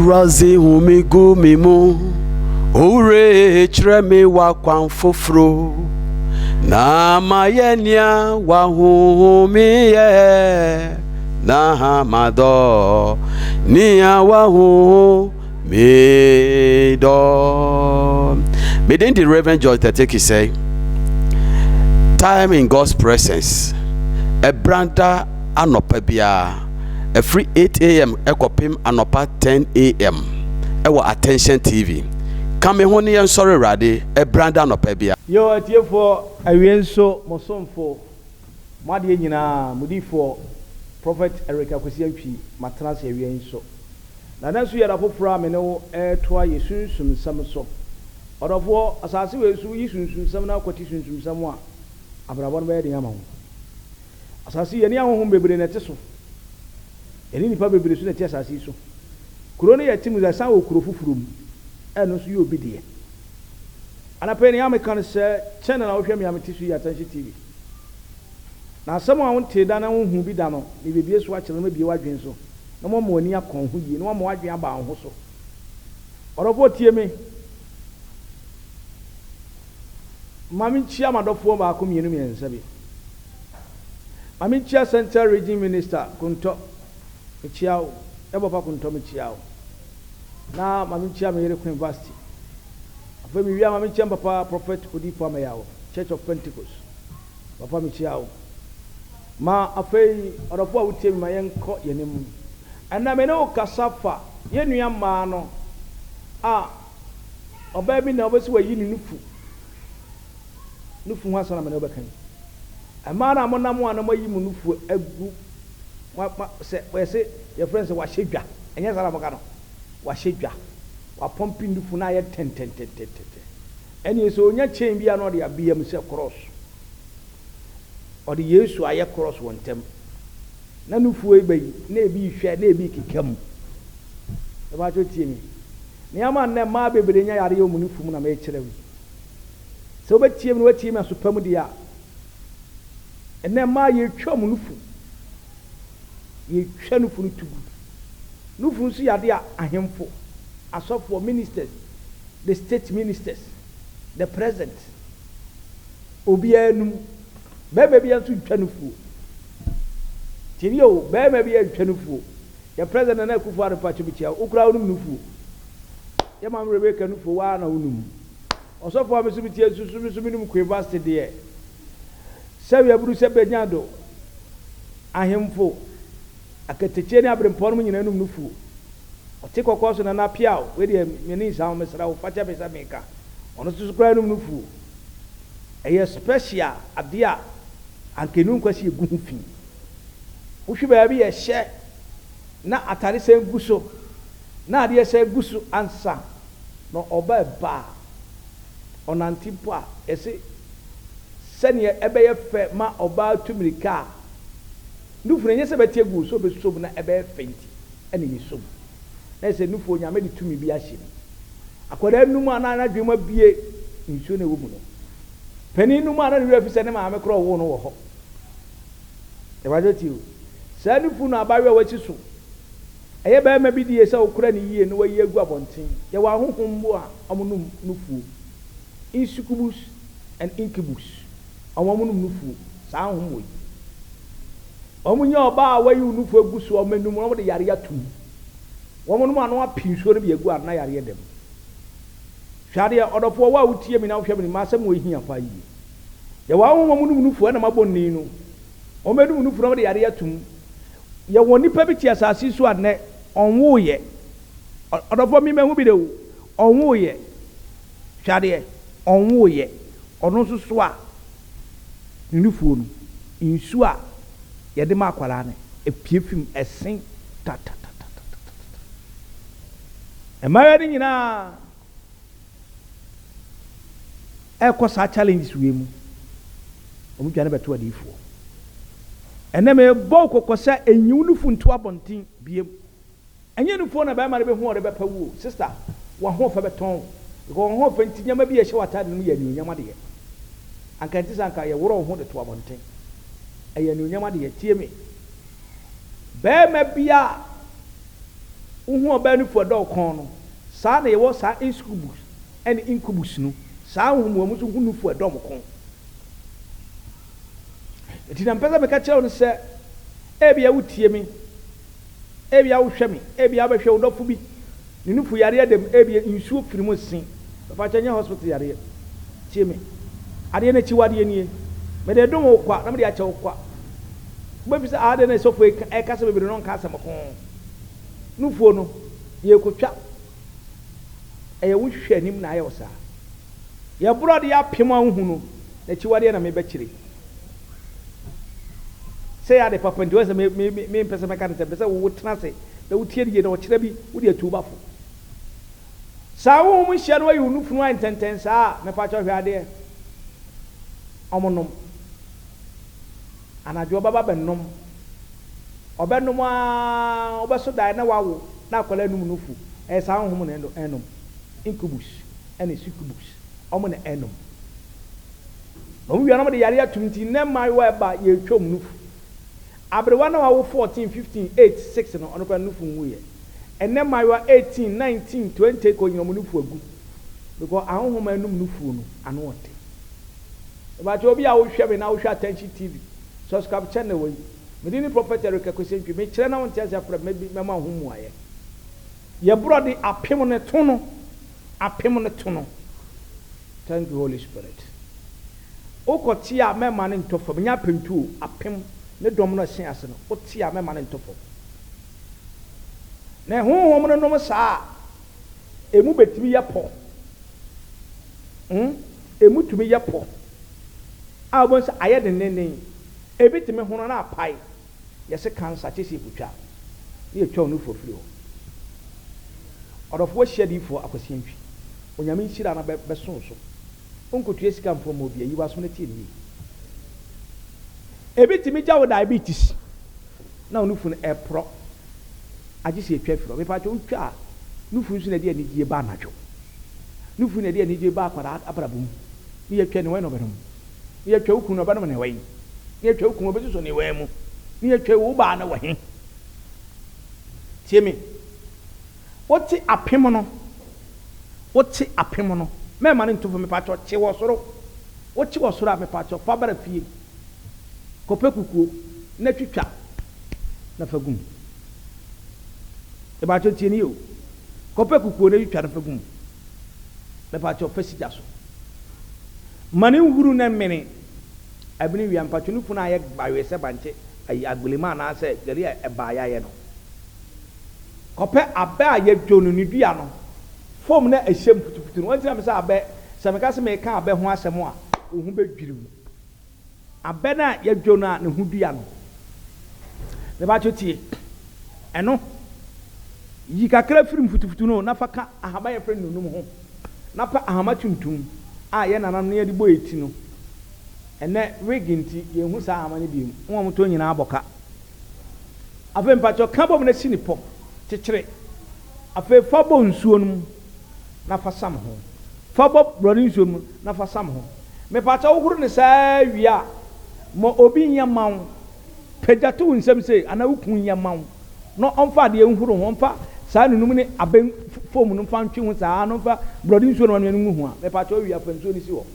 Ewuradze home gu me mu, Owure kyerɛ me w'akwan foforo, na mayɛ nea w'ahonhom yɛ, na madɔ nea w'ahonhom me dɔ. Me din de Reverend George Tete Kisɛ. Time in God's presence. Ɛbranda anɔpa biara, ɛfiri 8 a.m. ɛkɔpem anɔpa 10 a.m. ɛwɔ Attention TV. Ka me ho ne yɛn sɔre Awurade ɛbranda anɔpa biara. Yo, atiefoɔ, awie nso mo somfo, mo adeɛ nyinaa, mo difoɔ, Prophet Eric Akwasi Antwi, matena ase awie nso. Na nɛ nso yɛda foforɔ a me ne wo ɛretoa yɛ sunsum nsɛm so. Ɔdɔfoɔ, asase wei so yi sunsum nsɛm na akɔte sunsum nsɛm a, abrabɔ no bɛyɛ den ama wo. Asase yi, yɛne ahonhom bebree na ɛte so. Yɛne nnipa bebree so na ɛte asase yi so. Kuro no yɛte mu sɛ ɛsan wɔ kuro foforɔ mu. Ɛno nso yɛ obi deɛ. Anapa yi nea meka no sɛ channel a wohwɛ me a mete so yi, Attention TV. Na asɛm a wontee da na wonhu bi da no, mebebie so akyerɛ na mabie w'adwene so na moama w'ani akɔ wo ho yie na woama w'adwene aba wo ho so. Ɔdɔfoɔ, tie me. Ma menkyia m'adɔfoɔ baako, mmienu, mmiɛnsa bi. Ma menkyia Central Region Minister Kontɔ. Mekyia wo. Yɛbɔfa Kontɔ, mekyia wo. Na ma menkyia me yere Queen Vasti. Afei mewie a, ma menkyia papa Prophet Odifo Ameyaw, Church of Pentecost. Papa, mekyia wo. Ma afei ɔdɔfoɔ a wotie me, ma yɛnkɔ yɛn anim. Ɛnna me ne wo kasa fa yɛn nua mmaa no a ɔbaa bi na ɔbɛsi wayi ne nufu. Nufu ho asɛm na me ne wo bɛka yi. Mmaa no a monam a na moayi mo nufu agu ma ma sɛ wɔyɛsɛ yɛfrɛ no sɛ wahyɛ dwa. Ɛnyɛ saa na moka no. Wahyɛ dwa. Wapɔmpe nufu na ayɛ tɛntɛntɛntɛntɛ. Ɛnneɛ sɛ onya chain bi a na ɔde abea mu sɛ cross. Ɔde Yesu ayɛ cross wɔ ntam. Na nufuo yi bɛyi na ebi hwɛ na ebi keka mu. Ɛbɛatwa tie mi. Nneɛma nnɛ mmaa bebree nya yareɛ wɔ mu nufu mu na mɛkyerɛ wo yi. Sɛ wobɛtie mi na woatie mi aso pa mu deɛ a, ɛnnɛ mmaa yɛtwa mu nufu. Yɛtwa nufu no to gu. Nufu nso yɛ adeɛ a ahemfo, asɔfoɔ, ministers, the state ministers, the president, obiara num. Bɛrima bi nso ntwa nufuo. Tie o, bɛrima bi ntwa nufuo. Yɛ President Nana Akufo Addo, mpakyɛ mekyia wo. Wokura wonum nufuo. Yɛ maame Rebecca nufuo waa na wonum. Ɔsɔfo a me so metie nso so me so menum Queen Vasti deɛ. Sɛ wiaburu sɛ bɛnya do, ahemfo, akatakyie ne aberempɔn no mu nyinaa num nufuo. Ɔte kɔkɔɔ so Nana Piaw, wei deɛ m'ani nsa ho, mesrɛ wo fakyɛ me sɛ meka. Ɔno nso so koraa num nufuo. Ɛyɛ special adeɛ a anka enu nkwasi egu ho fi. Wohwɛ baabi yɛ hyɛ na atare sɛn gu so na adeɛ sɛn gu so ansa na ɔba ɛba a ɔnante mpo a, yɛse sɛneɛ ɛbɛyɛ fɛ ma ɔbaa tu mirika a, nufu no ɛnyɛ sɛ bɛte agu so bɛsom na ɛbɛyɛ fɛ nti ɛna yɛsom. Na ɛsɛ nufu Onyame de tumi bi ahyɛ mu. Akwadaa num a na n'adwene mu abie nsuo na ɛwɔ mu no. Panin num a na ne werɛ fi sɛ ne maame korɔ ɔwoo no wɔ hɔ. Ɛwagye tie o. Saa nufu no abayewa a wasi so. Ɛyɛ bɛrima bi die sɛ wokora ne yie na wayi agu abɔnten. Yɛwɔ ahohom mu a wɔnom nufuo. Succubus and incubus. Wɔn nom nufuo. Saa ahohom wɔ yi. Wɔn nyɛ ɔbaa a wayi wo nufuo agu so a wɔn anum na wɔde yare atum. Wɔn nom ano api nsuo no bi agu ano na yareɛ dɛm. Hwɛ adeɛ, ɔdɔfoɔ, wo a wotie mi na wohwɛ mi no, ma asɛm wɔ hia paa yie. Yɛwɔ ahohom a wɔnom nufuo ɛna mabɔ nni no. Wɔn anum nufuo na wɔde yare atum. Yɛwɔ nipa bi te asase so a nnɛ ɔnwoeɛ. Ɔdɔfoɔ, mi mahu bi de o. Ɔnwoeɛ. Hwɛ adeɛ, ɔnwoeɛ. Ɔno nso so a ne nufuo no, nsuo a yɛde ma akwadaa no, epie fim ɛsen tatatatatata. Mmaayewa no nyinaa ɛkɔ saa challenges wei mu. Wɔn dwane bɛto adiifoɔ. Ɛnɛ mebɔ wo kɔkɔ sɛ enyi wo nufu nto abɔnten biem. Ɛnyɛ nufuo na bɛrima no bɛhu a ɔde bɛpɛ wo o. Sister, w'ahoɔfɛ bɛtɔn wo. Because w'ahoɔfɛ nti nneɛma bi a ɛhyɛ w'ataade no mu yɛ anuonyam adeɛ. Anka nti sɛ anka yɛworɔ wo ho de to abɔnten. Ɛyɛ anuonyam adeɛ. Tie me. Bɛrima bi a Wohu ɔbaa nufu a ɛdɔ wo kɔn no, saa na yɛwɔ saa incubus ne incubus no, saa honhom wɔn nso hu nufu a ɛdɔ wɔn kɔn. Enti na mepɛ sɛ meka kyerɛ wo no sɛ, ebia wotie me, ebia wohwɛ me, ebia wobɛhwɛ wo dɔfo bi, ne nufu yareɛ da mu, ebia nsuo firi mu resen. Papa kyɛ nyɛ hospital yareɛ. Tie me. Adeɛ no akyiwadeɛ nie. Mede redom wo kwa na mede akyɛ wo kwa. Wobɛbisa, ah, adɛn na sɔfo yi ɛkasa bebree na ɔnka asɛm ko? Nufuo no, yɛrekɔtwa. Ɛyɛ wo nhwehwɛanim na ayɛ wo saa. Yɛborɔ adeɛ apem a wohu no, n'akyiwadeɛ na mebɛkyerɛ yi. Sɛ ɛyɛ ade papa nti, woahu sɛ me, me, me, mempɛ sɛ mɛka no ntɛm. Mepɛ sɛ wotena ase na wotie no yie na ɔkyena bi wode atu wo ba fo. Saa honhom nhyia no ayi wo nufunu ayɛ ntɛntɛn saa a, mepakyɛw hwɛ adeɛ. Wɔnom. Anadwo ɔbɛba bɛnom. Ɔbɛnom ara, wobɛso daeɛ na wawo na akwadaa anum nufu. Ɛyɛ saa honhom na ɛnom. Incubus ne succubus, wɔn na ɛnom. Na wɔn wia na wɔde yareɛ atum nti nnɛ mmaayewa a ɛba yɛretwa wɔn nufu. Aberewa no a wawo 14, 15, 8, 6 no ɔno koraa ne nufu nwuiɛ. Ɛnnɛ mmaayewa 18, 19, 20 kɔ nyina wɔn nufu agu because ahonhom a ɛnom nufuo no ano ɔden. Mepakyɛ obi a wohwɛ me na wohwɛ Attention TV, subscribe channel wei. Me din ne Prophet Eric Akwesi Antwi. Mekyerɛ na wonte ase a frɛ me mɛma wo ho mmuaeɛ. Yɛ borɔde apem ne to no, apem ne to no. Thank you Holy Spirit. Wokɔ te a mɛma no ntɔ fam, nyɛ apɛntu o, apem ne dɔm no ɛsen ase no, wote a mɛma no ntɔ fam. Na honhom no nom saa a, emu betumi yɛ pɔ. Hmm? Emu tumi yɛ pɔ. A wobɛhu sɛ ayɛ denneennen. Ebi tumi hono na apae. Yɛse cancer kyɛ sɛ yɛkotwa na yɛtwa wo nufoɔ firi hɔ. Ɔdɔfoɔ wahyia diyifoɔ Akwasi Antwi. Onyame nhyira no bɛso wo so. Wonkotua sika mfa mma obi a, yi w'aso na tie no yie. Ebi tumi gya wo diabetes na wo nufu no ɛporɔ agye sɛ yɛtwa firi hɔ. Mepakyɛ wotwa a, nufu nso na ɛde anigyeɛ ba anadwo. Nufu na ɛde anigyeɛ ba akwadaa abrabɔ mu. Ne yɛtwa ne wɛn na ɔbɛnom. Ne yɛtwa wo kunu na ɔbɛnom ne wɛn. Ne yɛtwa wo kunu ɔbɛsosɔ ne wɛn mu. Ne yɛtwa wo baa no wɔ he? Tie me. Wote apem no, wote apem no, mɛma no nto fam, mepakyɛw, kye wɔ soro. Wokye wɔ soro a, mepakyɛw, fa bra fie. Kɔpɛ kukuo na twitwa na fa gu mu. Mepakyɛw, tie nie o. Kɔpɛ kukuo na twitwa na fa gu mu. Mepakyɛw, fa si gya so. Ma no nhuru na mmene. Ɛbene wie a, mepakyɛw, ne funu ayɛ gbawee sɛ bankye, ayi, agbelema anaasɛ gari a ɛbaa yɛayɛ no. Kɔpɛ abɛ a yɛdwo no ne dua no fam na ɛhyɛ mu putuputu no. Wɔn nti na mesɛ abɛ, sɛ meka sɛ mereka abɛ ho asɛm a, wo ho bɛdwiri wo. Abɛ no a yɛdwo no a ne ho dua no. Mepakyɛw tie. Ɛno, yi kakra firi mu futufutu no na fa ka ahaban a yɛfrɛ no nunum ho, na pɛ ahama tuntum a yɛn nananom no yɛde bɔ yɛn ti no. Ɛnnɛ wig nti yɛnhu saa ahama no bio. Wɔn a wɔtɔn nyinaa bɔ ka. Afei mpakyɛw ka bom na si no pɔ, kyekyere. Afei fa bɔ nsuo no mu na fa sam ho. Fa bɔ borɔde nsuo mu na fa sam ho. Mepakyɛw wohoro no saa wie a, ma obi nyɛ mma wo. Pagya to wo nsam sei anaa wo kunu nyɛ mma wo na ɔmfa adeɛ nhoro ho, ɔmfa saa nunum ne abɛn foam no mfa ntwe ho saa na ɔmfa borɔde nsuo na wanoa no ngu ho a, mepakyɛw wie a fa nsuo no si hɔ.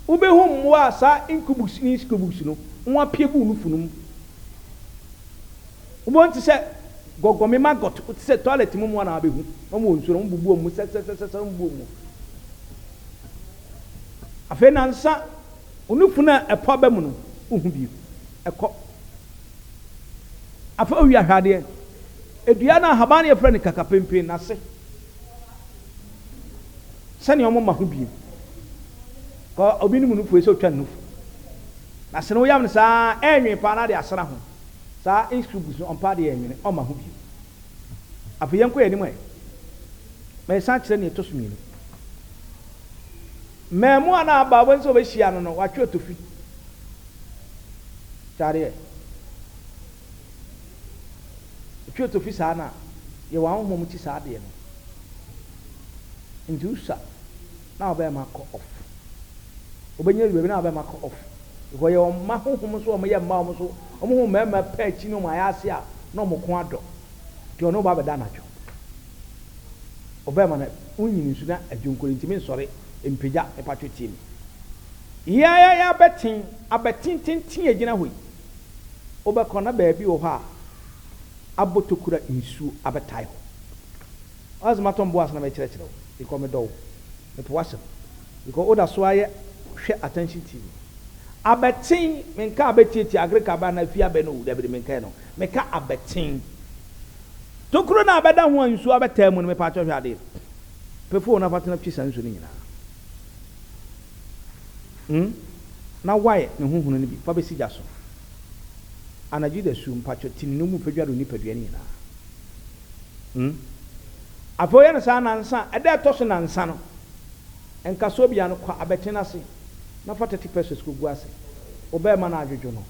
Wobɛhu mmoa a saa incubus ne succubus no wɔapue gu wo nufu no mu. Wobɛhu te sɛ gɔgɔme maggot, te sɛ toilet mu mmoa na wabɛhu. Na wɔwɔ nsuo no, wɔbubu wɔn mu sɛsɛsɛsɛ, wɔbubu wɔn mu. Afei nansa, wo nufu no a ɛpɔ aba mu no, wohu bio. Ɛkɔ. Afei owia hwɛ adeɛ. Dua no ahaban no yɛfrɛ no kakapempen, n'ase. Sɛnea wɔmma ho bio. Kɔ obi no mu nufu sɛ otwa ne nufu. Na sene woyam no saa ɛnwene paa na de asra ho. Saa inscribus no ɔmpa adeɛ ɛnwene, ɔmma ho bio. Afei yɛnkɔ yɛn anim ɛ. Meresan kyerɛ nea ɛtɔ so mmienu. Mmaamua no aba wobɛhu sɛ wɔbɛhyia no no, watwe ɔtofi. Kyɛ adeɛ. Otwi otofi saa no a, yɛwɔ ahonhom kyi saa adeɛ no. Nti wosua na wobɛma akɔ off. Wobɛnya aduru baabi na wobɛma akɔ off. Because yɛwɔ mma honhom nso a wɔyɛ mma wɔn nso, wɔn ho mmarima pɛ akyi ne wɔn ayɛ ase a na wɔn ko adɔ. Nti ɔne wo ba bɛda anadwo. Ɔbɛɛma no wonyini nso na adwonkoro ntumi nsɔre mpagya mepatwo tie me. Yɛayɛ abɛten abɛten tenten a egyina hɔ yi wobɛkɔ na baabi wɔ hɔ a abɔ tokura nsuo abɛtae hɔ. Ɔsɛ matɔ mbo ase na mekyerɛkyerɛ wo because medɔ wo mepɛ w'asɛm because woda so ara yɛ hwɛ attention TV. Abɛten menka abɛtiatia agric abɛ anaa fie abɛ no o dabi de menka ɛno meka abɛten. Tokuro no a bɛda ho a nsuo abɛtaa mu no, mepaakyɛw hwɛ adeɛ. Pɛ phone na fa tena twi saa nsuo no nyinaa. Hmm? Na wae ne ho hunu no bi, fa bɛsi gya so. Anadwo da su, mpakyɛw ti ne no mu fa dware wo nipadua no nyinaa. Hmm? Afei woyɛ no saa nansa, ɛda ɛtɔ so nansa no, nkasoɔ biara no, kɔ abɛkye no ase na fa 30 pesos kɔgu ase. Wo bɛɛma no adwodwo no,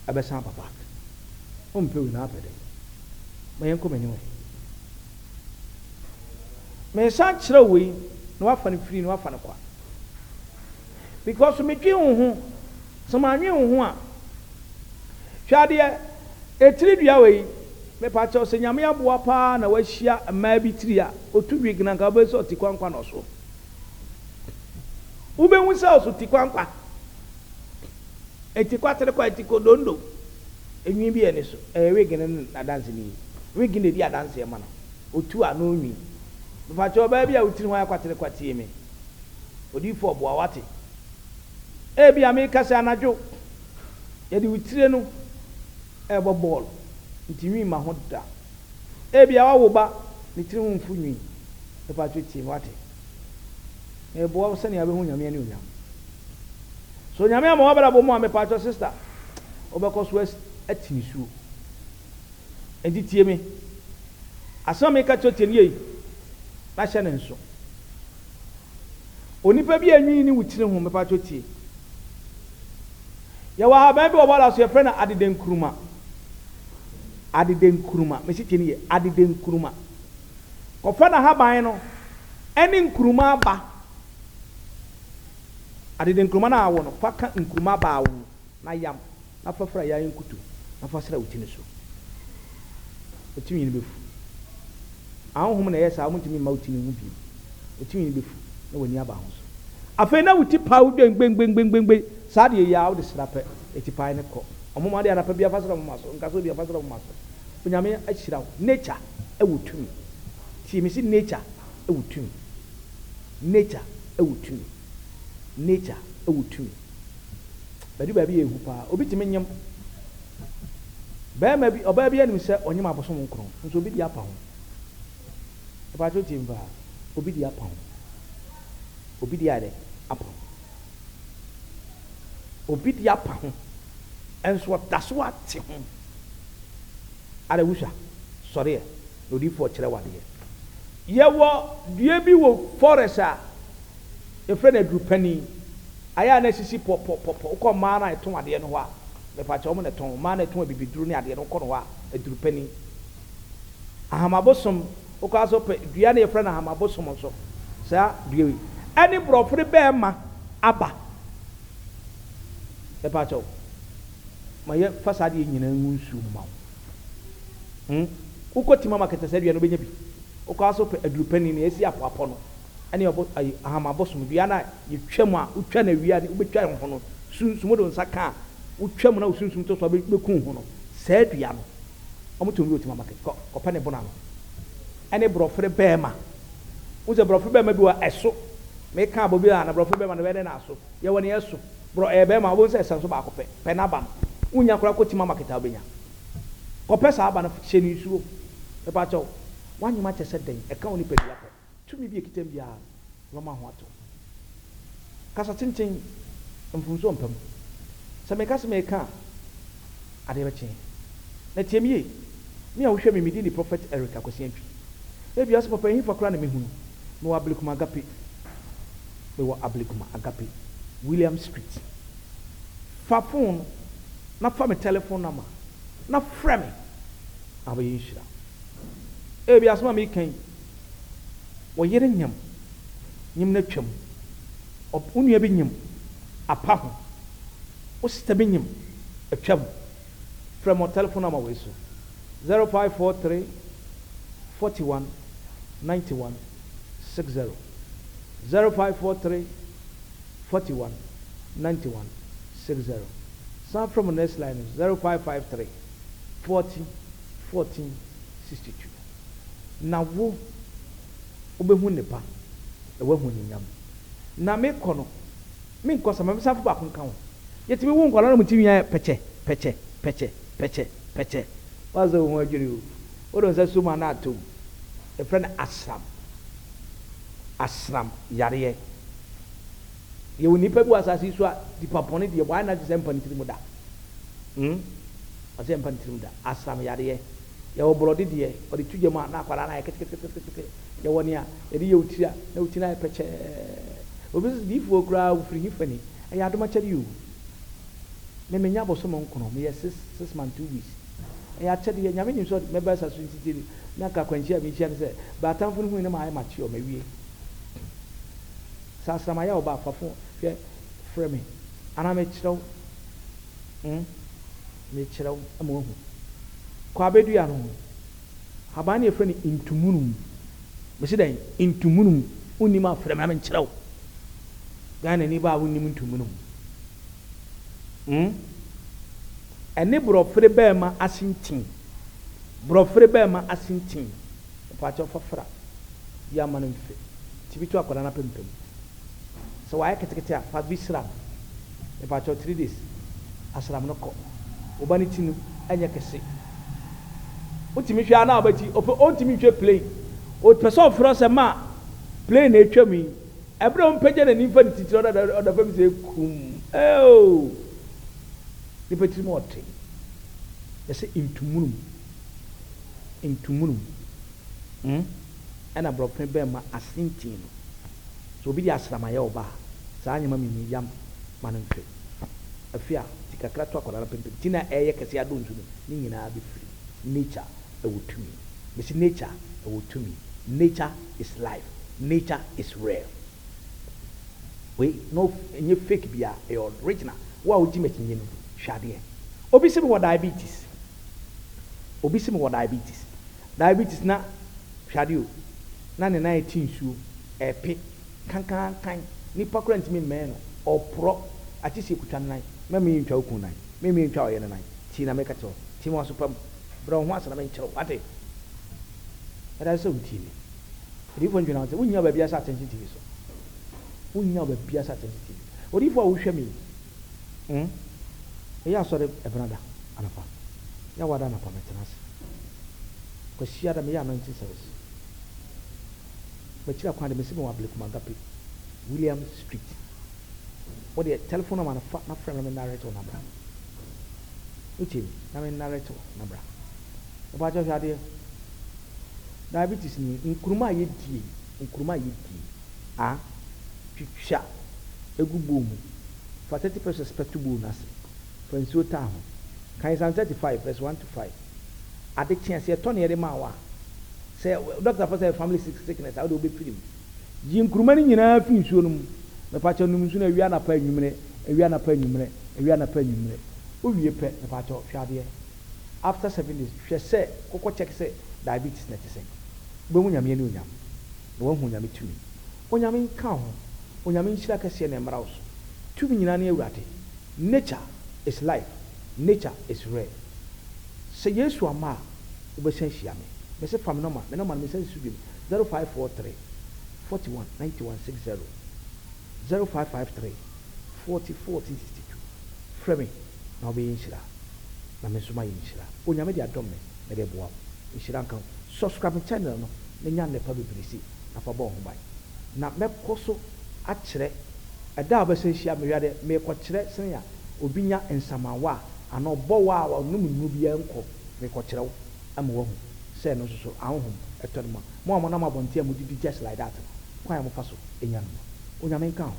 ɛbɛsan aba back. Wompɛ wei na wapɛ dɛn? Ma yɛnkɔ m'anim ɛ. Meresan kyerɛ wo wei na woafa no firi na woafa no kwa. Because medwen wo ho, sɛ mannwen wo ho a, hwɛ adeɛ, etiri dua wei, mepa kyɛw sɛ Nyame aboa paa na wahyia mmaa bi tiri a, otu wig na nka wobɛhu sɛ ɔte kwankwa na ɔso. Wobɛhu sɛ ɔso ti kwankwa. Eti kwatere kwa, eti kodondo. Enwi bi ɛni so. Ɛyɛ wig no ne n'adanse ni. Wig na edi adanseɛ ma no. Otu a na onwi. Mepakyɛw ɔbaa bi a wo tiri ho ayɛ kwatere kwa tie me. Odiyifoɔ boa wate. Ebia meka sɛ anadwo yɛde wo tire no ɛrebɔ bɔɔl nti nwi mma ho da. Ebia woawo ba ne tiri ho mfu nwi. Mepakyɛw tie me wate. Meboa wo sɛnea wobɛhu Nyame anuonyam. So Nyame ama w'abrabɔ mu a mepakyɛw sister wobɛkɔ so ati nisuo. Enti tie me. Asɛm a meka kyerɛ tie no yie na hyɛ no nso. Onipa bi a nwi ne wo tiri ho mepakyɛw tie. Yɛwɔ ahaban bi wɔ bɔɔla so yɛfrɛ no adedenkuruma. Adedenkuruma. Mesi tie no yie. Adedenkuruma. Kɔfa n'ahaban no ne nkuruma aba. Adede nkruma no a awo no, fa ka nkruma aba a awo ho, na yam, na fa fra yaaye nkuto, na fa sra wo ti no so. Wo tinwi no befu. Ahonhom na ɛyɛ saa, wɔntumi mma wo ti no nwu bio. Wo tinwi no befu, na w'ani aba ho so. Afei na wo ti pae wo dwengbengbengbengbe, saa deɛ yi ara wode sra pɛ, atipae no kɔ. Ɔmoma deɛ anapa biara fa sra moma so, nka sɛ obi a fa sra moma so. Onyame ahyira wo. Nature wɔ tumi. Tie me se nature wɔ tumi. Nature wɔ tumi. Nature wɔ tumi. Bɛdu baabi yɛ ehu paa. Obi tumi nyem bɛɛma bi, ɔbaa bi anim sɛ ɔnyem abosom nkron, nso obi di apa ho. Ɛpaakyɛw tie me paa. Obi di apa ho. Obi di ayɛ dɛ apa ho. Obi di apa ho. Nso ɔda so ate ho. Ara wusua, sɔre ɛ, na odiyifoɔ kyerɛ wo adeɛ. Yɛwɔ dua bi wɔ forest a yɛfrɛ no adurupani. Ayɛ a na asisi pɔpɔpɔpɔ. Wokɔ mmaa no a ɛtɔn adeɛ no hɔ a, mepakyɛ wɔn na ɛtɔn. Mmaa no a ɛtɔn abibiduro ne adeɛ no, wokɔ no hɔ a, adurupani. Ahamabosom, wokɔ ara sɛ wopɛ dua no yɛfrɛ no ahamabosom nso. Saa dua yi. Ɛne borɔfere bɛɛma aba. Mepakyɛw, ma yɛ fa saa adeɛ nyinaa ngu nsuo mu ma wo. Hmm? Wokɔ Timama kɛtɛsɛ dua no wobɛnya bi. Wokɔ ara sɛ wopɛ aduru panin no, yɛasi apoapɔ no, ɛne ɔbo, ayi, ahama abosom dua no a yɛtwa mu a, wotwa no awia ne wobɛtwa ho no, sunsum wode wo nsa ka a, wotwa mu na wo sunsum tɔ so a bɛku wo ho no, saa dua no, wɔtɔn bi wɔ Timama kɛtɛ, kɔ, kɔpɛ ne bona no. Ɛne borɔfere bɛɛma. Wohu sɛ borɔfere bɛɛma bi wɔ a, ɛso. Meka abɔ bi a, na borɔfere bɛɛma no bɛyɛ dɛn na aso? Yɛwɔ nea ɛso. Borɔ, ɛyɛ bɛɛma a, wobɛhu sɛ ɛsɛ nso baako pɛ. Pɛ n'aba no. Wonnya koraa kɔ Timama market a wobɛnya. Kɔpɛ saa aba no hyɛ no nsuo. Mepakyɛw, w'anyem akyɛ sɛ dɛn? Ɛka wo nipadua pɛ. Tumi bi a ɛkita mu biara no, ɛbɛma ho atɔ wo. Kasa tenten, mfomsoɔ mpa mu. Sɛ meka sɛ mereka a, adeɛ bɛkye. Na tie me yie, me a wohwɛ me, me din de Prophet Eric Akwasi Antwi. Ebia wose, Papa, ɛhefa koraa na mɛhu no? Mewɔ Ablekuma Agape. Mewɔ Ablekuma Agape, William Street. Fa phone no na fa me telephone number na frɛ me na wobɛyɛ nhyira. Ebia asɛm a mereka yi, wo yere nyem, nyem no atwam, wo nua bi nyem, apa ho, wo sister bi nyem, atwam. Frɛ me wɔ telephone number wei so, 0543. 41 91 60. 0543 41 91 60. San frɛ mo next line no, 0553 40 14 62. Na wo, wobɛhu nnepa na woahu anuonyam. Na mekɔ no, menkɔ sa, ma mesan fa baako nka ho. Yɛtumi wo nkwadaa na wɔn ti nwi ayɛ pɛkyɛ, pɛkyɛ, pɛkyɛ, pɛkyɛ, pɛkyɛ. Woasɛ wo ho adwiri o. Wode wo nsa sum a na atɔ mu. Yɛfrɛ no asram. Asram yareɛ. Yɛwɔ nnipa bi wɔ asase yi so a, nipa bɔne deɛ, wayɛ n'adwene sɛ ɛmpa ne tirim da. Hmm? Ɔsɛ ɛmpa ne tirim da. Asram yareɛ. Yɛwɔ borɔde deɛ, ɔde to gya mu a, na akwadaa no ayɛ ketekete. Yɛwɔ nea yɛde yɛ wo tiri a, na wo ti no ayɛ pɛkyɛɛ. Obi nso sɛ, diifoɔ koraa wofiri he fa ni? Ɛyɛ adom akyɛdeɛ o. Me menya bosome nkono, meyɛ 6 months 2 weeks. Ɛyɛ akyɛdeɛ. Nyame nim sɛ mɛba asase so nti tie na nka akwanhyia a mehyia ne sɛ, bɛ atamfo no hui na maayɛ mature, mawie. Sɛ asram ayɛ wo ba a, fa phone hwɛ frɛ me anaa mekyerɛ wo. Mekyerɛ wo ama woahu. Kɔ abɛdua no ho. Haban no yɛfrɛ no ntumunum. Mese dɛn? Ntumunum. Wonnim a, frɛ me na menkyerɛ wo. Ghana ni ba a wonnim ntumunum. Ɛne borɔfere bɛɛma asentin. Borɔfere bɛɛma asentin. Mpakyɛw fa fra. Yi ama no mfe. Ti bi to akwadaa no apampam. Sɛ wayɛ ketekete a, fa bi sra no. Mpakyɛw 3 days. Asram no kɔ. Wo ba no ti no ɛnyɛ kɛse. Wotumi hwɛ a na wabɛti. Ɔpɛ ɔntumi nhwɛ plane. Ɔpɛ sɛ ɔfrɛ sɛ ma plane na atwa mu yi. Ɛberɛ a ɔmpagya n'ani mfa ne titiri ɔda fam sɛ kum. Eo! Nipa tirim ɔte. Yɛsɛ ntumunum. Ntumunum. Ɛna borɔfene bɛɛma asentin no. Sɛ obi de asram ayɛ wo ba a, saa nneɛma mmienu yam ma no mfe. Afi a, ti kakra to akwadaa no pempem. Ti na ɛyɛ kɛse adɔ nsu no, ne nyinaa bɛfiri. Nature ɛwɔ tumi. Mesi nature ɛwɔ tumi. Nature is life. Nature is real. Wei no ɛnyɛ fake bia, ɛyɛ original. Wo a wogye m'akyinnye no, hwɛ adeɛ. Obi sɛ mewɔ diabetes. Obi sɛ mewɔ diabetes. Diabetes na hwɛ adeɛ o. Na ne nan ti nsuo ɛpe kankankan. Nipa koraa ntumi mmɛn no. Ɔporɔ akye sɛ ekutwa ne nan. Mɛmi yi ntwa wo kun nan. Mɛmi yi ntwa ɔyɛ ne nan. Tii na meka kyerɛ wo. Tii ma waso pam. Brɛ wo ho ase na menkyerɛ wo. Wate? Ɛda sɛ wotie me. Odiyifoɔ ntwena wo sɛ wonnya baabi asa Attention TV so. Wonnya baabi asa Attention TV. Odiyifoɔ a wohwɛ me yi. Ɛyɛ asɔre Ɛbenada anɔpa. Yɛawada anɔpa mɛtena ase. Kwasiada meyɛ anointing service. Makyiri akwan de mesi me wɔ Ablekuma Agape, Williams Street. Wodeɛ telephone number no fa na frɛ me na me narrate wo na bra. Wotie me na me narrate wo na bra. Mepa kyɛw hwɛ adeɛ. Diabetes ni nkuruma a yɛdie, nkuruma a yɛdie a twitwa egu bowl mu. Fa 30 pesewas pɛ to bowl no ase. Fa nsuo taa ho. Kan Psalm 35 verse 1 to 5. Ade kye sɛ yɛtɔ ne yɛde ma wo a, sɛ doctor fɔ sɛ family sickness a wode wobɛfiri mu. Yi nkuruma no nyinaa fi nsuo no mu. Mepa kyɛw nom nsuo no awia anapa anwummerɛ, awia anapa anwummerɛ, awia anapa anwummerɛ. Wowie pɛ, mepa kyɛw hwɛ adeɛ. After 7 days, hwɛ sɛ kɔkɔ check sɛ diabetes na ɛte sɛn. Wobɛhu Nyame animuonyam na woahu Nyame tumi. Onyame nka ho. Onyame nhyira kɛseɛ na ɛmmra wo so. Tumi nyinaa ne Awurade. Nature is life. Nature is real. Sɛ Yesu ama a, wobɛsan ahyia me. Mese fa me nɔma, me nɔma no mesan si so bio. 0543 41 91 60, 0553 40 14 62. Frɛ me na wobɛyɛ nhyira na me nso mayɛ nhyira. Onyame de adɔm me, mede boa wo. Nhyira nka wo. Subscribe me channel no na nya nnepa bebree sei na fa bɔ wo ho ban. Na mɛkɔ so akyerɛ ɛda a wobɛsan ahyia me wiade mekɔkyerɛ sɛnea obi nya nsamanwa a anaa ɔbɔ wa a ɔnom nnuro biara nkɔ. Mekɔkyerɛ wo ama woahu sɛ ɛno nso so ahonhom ɛtɔ no mu a mo a monam abɔnten a modidi just like that no, kwan a mofa so nya no no. Onyame nka ho.